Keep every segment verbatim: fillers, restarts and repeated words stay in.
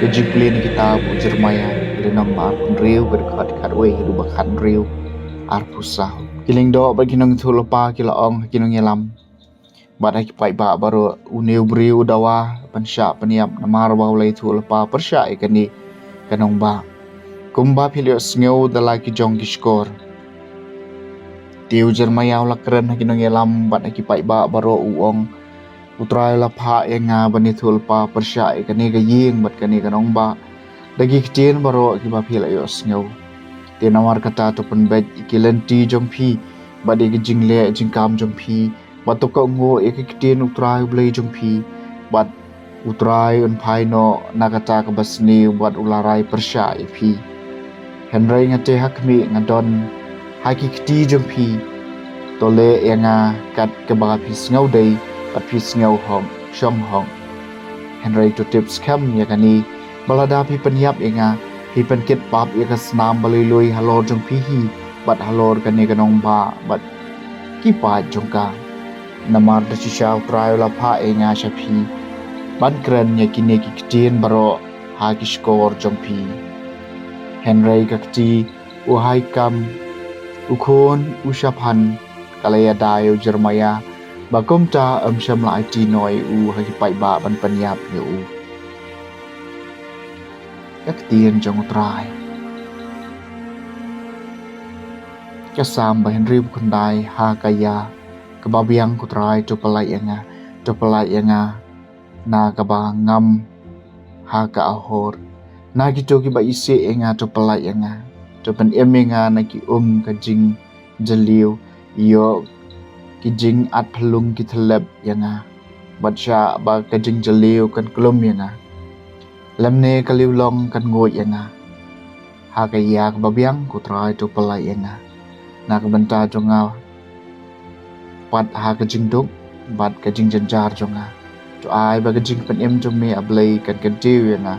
Jingpule na kitab u Jeremiah, lynnong ba arphew hynriew, ka dkhot khatwei haduh ba khathynriew, arphew saw. Ki lyngdoh bad ki nongïathuhlypa ki la ong ha ki nongïalam bad ha ki paidbah baroh, une u briew u dawa ban shah pynïap namar ba u la ïathuhlypa pyrshah ïa kane ka nongbah, kumba phi la ïohsngew da la ki jong ki shkor. Te u Jeremiah u la kren ha ki nongïalam bad ha ki paidbah baroh, u ong, U Trai u la phah ïa nga ban ïathuhlypa pyrshah ïa kane ka ïing bad kane ka nongbah da ki ktien baroh kiba phi la ïohsngew. Te namar kata, to pynbeit ïa ki lynti jong phi bad ïa ki jingleh jingkam jong phi, bad to kohnguh ïa ki ktien U Trai U Blei jong phi, bad U Trai un phai noh na kata kaba sniew bad u la rai pyrshah ïa phi. Hynrei nga te ha khmih nga don ha ki kti jong phi. To leh ïa nga kat kaba phi sngew dei bad phi sngew hok, shong hok. Hynrei to tip skhem ïa kane, ba lada phi pynïap ïa nga, phi pynkit pap ïa ka snam ba lui lui halor jong phi hi bad halor kane ka nongbah bad ki paid jong ka. Namar da shisha U Trai u la phah ïa nga sha phi ban kren ïa kine ki ktien baroh ha ki shkor jong phi. Hynrei ka kti u Ahikam, u khun u Shaphan, ka la ïada ïa u Jeremiah, ba kumta ym shym la aiti noh ïa u ha ki paidbah ban pynïap ïa u. Ka ktien jong U Trai. Ka Salm ba hynriewphew khyndai. Ha ka ïa kaba biang, ko Trai, to pyllait ïa nga, to pyllait ïa nga na kaba ngam ha ka ahor. Na kito kiba isih ïa nga, to pyllait ïa nga, to pynim ïa nga na ki um ka jingjylliew. Ïoh ki jingatphyllung ki tyllep ïa nga, bad shah ba ka jingjylliew kan klum ïa nga, lymne ka liewlong kan nguid ïa nga. Ha ka ïa kaba biang, ko Trai, to pyllait ïa nga na ka bynta jong nga, pat ha ka jingduk bad ka jingjynjar jong nga. To ai ba ka jingpynim jong me, A Blei, kan kyntiew ïa nga.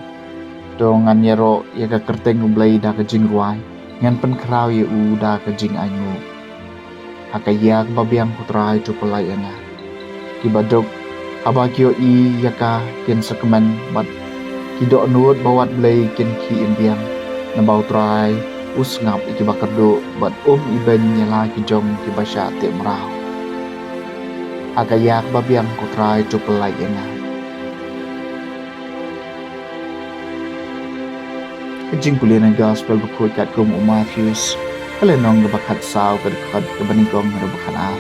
To ngan ïaroh ïa ka kyrteng U Blei da ka jingrwai, ngan pynkhraw ïa u da ka jingainguh. Ha ka ïa kaba biang, ko Trai, to pyllait ïa nga. Kiba duk haba ki ïohi ïa ka kin sa kmen, bad ki dohnud ba wat Blei kin khie im biang. Naba U Trai u sngap ïa kiba kyrduh, bad um ibeiñ ïa la ki jong kiba shah teh mraw. Ha ka ïa kaba biang, ko Trai, to pyllait ïa nga. Ka jingpule na Gospel bakhuid katkum u Mathaios, ka lynnong kaba khatsaw, ka dkhot kaba nyngkong haduh ba khatar.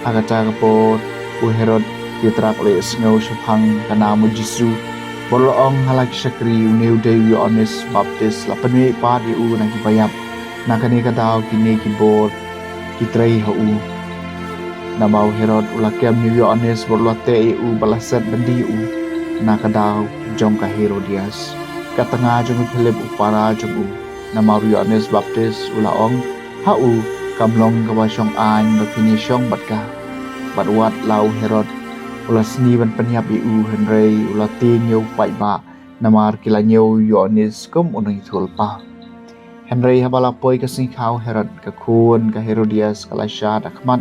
Ha kata ka por, u Herod Tetrark u la ïohsngew shaphang ka nam u Jisu, bad u la ong ha la ki shakri, une u dei u Ïoannis Baptis, la pynmih pat ïa u na ki baïap. Na kane ka daw kine ki bor ki trei ha u. Naba u Herod u la kem ïa u Ïoannis bad u la teh ïa u bad la set byndi ïa u na ka daw jong ka Herodias, ka tnga jong u Philip u para jong u. Namar u Ïoannis Baptis u la ong ha u, kam long kaba shong aiñ ba phin ïashong bad ka. Bad wat la u Herod u la sni ban pynïap ïa u, hynrei u la tieng ïa u paidbah, namar ki la ñiew u Ïoannis kum u nongïathuhlypa. Hynrei haba la poi ka sngi khaw Herod, ka khun ka Herodias ka la shad ha khmat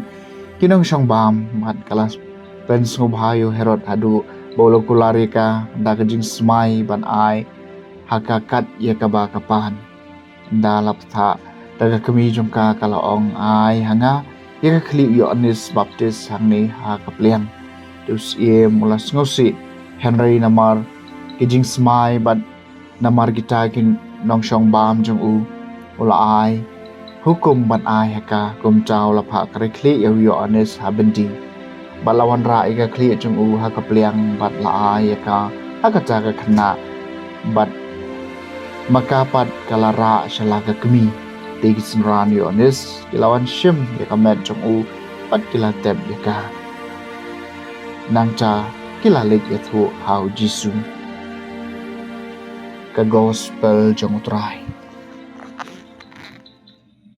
ki nongshong bam, bad ka la pynsngewbha ïa u Herod haduh ba u la kular ïa ka da ka jingsmai ban ai ha ka kat ïa kaba ka pan. Ynda la bthah da ka kmie jong ka, ka la ong, ai ha nga ïa ka khlieh u Ïoannis Baptis hangne ha ka pliang. Te u syiem u la sngewsih, hynrei namar ki jingsmai bad namar kita ki nongshong bam jong u, u la ai hukum ban ai ha ka. Kumta u la phah kyrkhlieh ïa u Ïoannis ha byndi, bad la wanrah ïa ka khlieh jong u ha ka pliang, bad la ai ïa ka ha kata ka khynnah, bad ma ka pat ka la rah sha la ka kmie. Te ki synran u Ïoannis ki la wan shim ïa ka met jong u, bad ki la tep ïa ka. Nangta ki la leit ïathuh ha u Jisu. Ka Gospel jong u Trai.